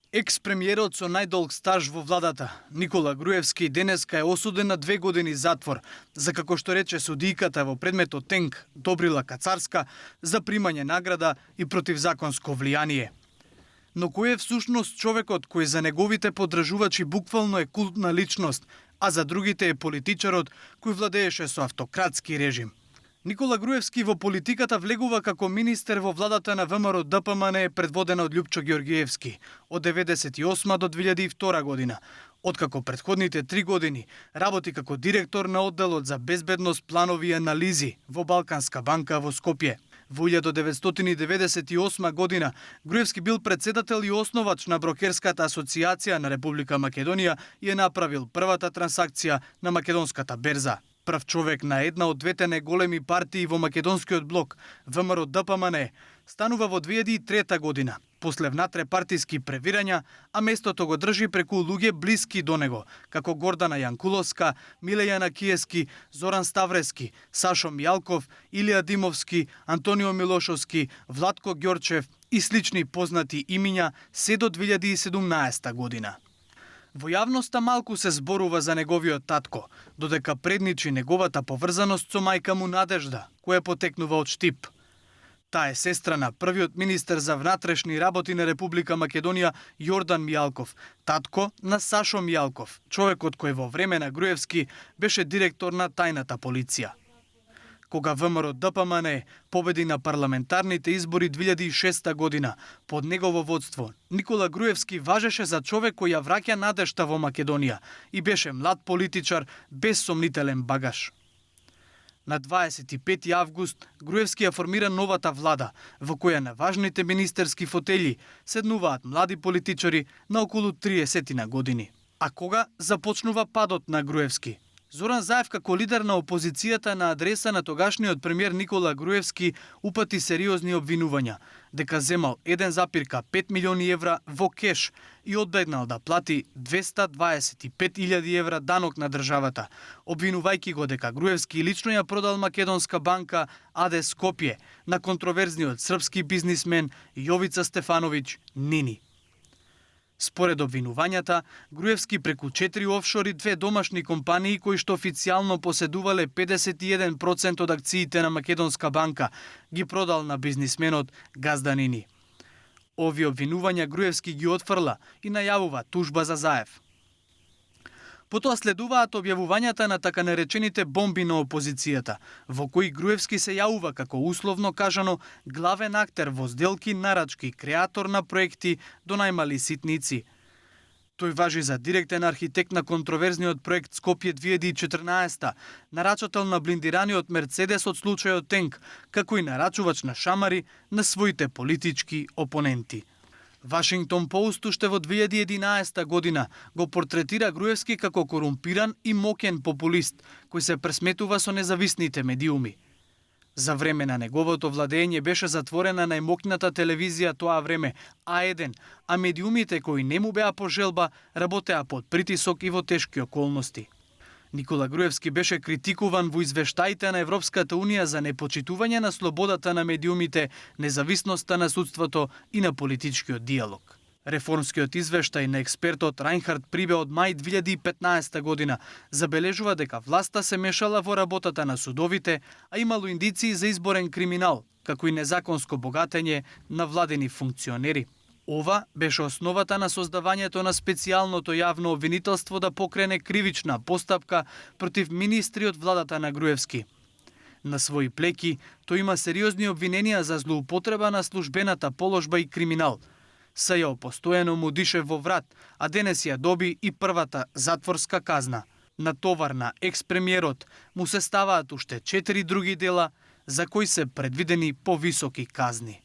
Екс-премиерот со најдолг стаж во владата, Никола Груевски, денеска е осуден на 2 години затвор, за како што рече судијката во предметот Тенк, Добрила Кацарска, за примање награда и противзаконско влијание. Но кој е всушност човекот кој за неговите поддржувачи буквално е култна личност, а за другите е политичарот кој владееше со автократски режим? Никола Груевски во политиката влегува како министер во владата на ВМРО ДПМН предводена од Љупчо Ѓоргиевски од 1998 до 2002 година, откако предходните 3 години работи како директор на одделот за безбедност, планови и анализи во Балканска банка во Скопје. Во 1998 година Груевски бил председател и основач на Брокерската асоциација на Република Македонија и е направил првата трансакција на македонската берза. Прв човек на една од двете најголеми партии во македонскиот блок, ВМРО ДПМН, станува во 2003 година, после внатрепартиски превирања, а местото го држи преку луѓе блиски до него, како Гордана Јанкуловска, Милејана Киески, Зоран Ставрески, Сашо Мијалков, Илија Димовски, Антонио Милошовски, Владко Ѓорчев и слични познати имиња се до 2017 година. Во јавноста малку се зборува за неговиот татко, додека предничи неговата поврзаност со мајка му Надежда, која потекнува од Штип. Таа е сестра на првиот министер за внатрешни работи на Република Македонија Јордан Мијалков, татко на Сашо Мијалков, човекот кој во време на Груевски беше директор на тајната полиција. Кога ВМРО ДПМН победи на парламентарните избори 2006 година, под негово водство, Никола Груевски важеше за човек кој ја враќа надежта во Македонија и беше млад политичар без сомнителен багаж. На 25 август Груевски ја формира новата влада, во која на важните министерски фотели седнуваат млади политичари на околу 30 на години. А кога започнува падот на Груевски? Зоран Заев како лидер на опозицијата на адреса на тогашниот премиер Никола Груевски упати сериозни обвинувања дека земал 1,5 милиони евра во кеш и одбегнал да плати 225.000 евра данок на државата, обвинувајќи го дека Груевски лично ја продал Македонска банка АД Скопје на контроверзниот српски бизнисмен Јовица Стефановиќ Нини. Според обвинувањата, Груевски преку 4 офшори 2 домашни компании кои што официјално поседувале 51% од акциите на Македонска банка, ги продал на бизнисменот Газда Нини. Овие обвинувања Груевски ги отфрла и најавува тужба за Заев. Потоа следуваат објавувањата на така наречените бомби на опозицијата, во кои Груевски се јавува како условно кажано главен актер во сделки, нарачки, креатор на проекти до најмали ситници. Тој важи за директен архитект на контроверзниот проект Скопје 2014, нарачател на блиндираниот Мерцедес од случајот Тенк, како и нарачувач на шамари на своите политички опоненти. Вашингтон Пост уште во 2011 година го портретира Груевски како корумпиран и моќен популист, кој се пресметува со независните медиуми. За време на неговото владење беше затворена најмоќната телевизија тоа време, А1, а медиумите кои не му беа по желба работеа под притисок и во тешки околности. Никола Груевски беше критикуван во извештаите на Европската Унија за непочитување на слободата на медиумите, независноста на судството и на политичкиот диалог. Реформскиот извештај на експертот Рајнхард Прибе од мај 2015 година забележува дека власта се мешала во работата на судовите, а имало индиции за изборен криминал, како и незаконско богатење на владени функционери. Ова беше основата на создавањето на специјалното јавно обвинителство да покрене кривична постапка против министри од владата на Груевски. На своји плеки тој има сериозни обвиненија за злоупотреба на службената положба и криминал. Сајао постојано му дише во врат, а денес ја доби и првата затворска казна. На товар на екс-премиерот му се ставаат уште 4 други дела за кои се предвидени повисоки казни.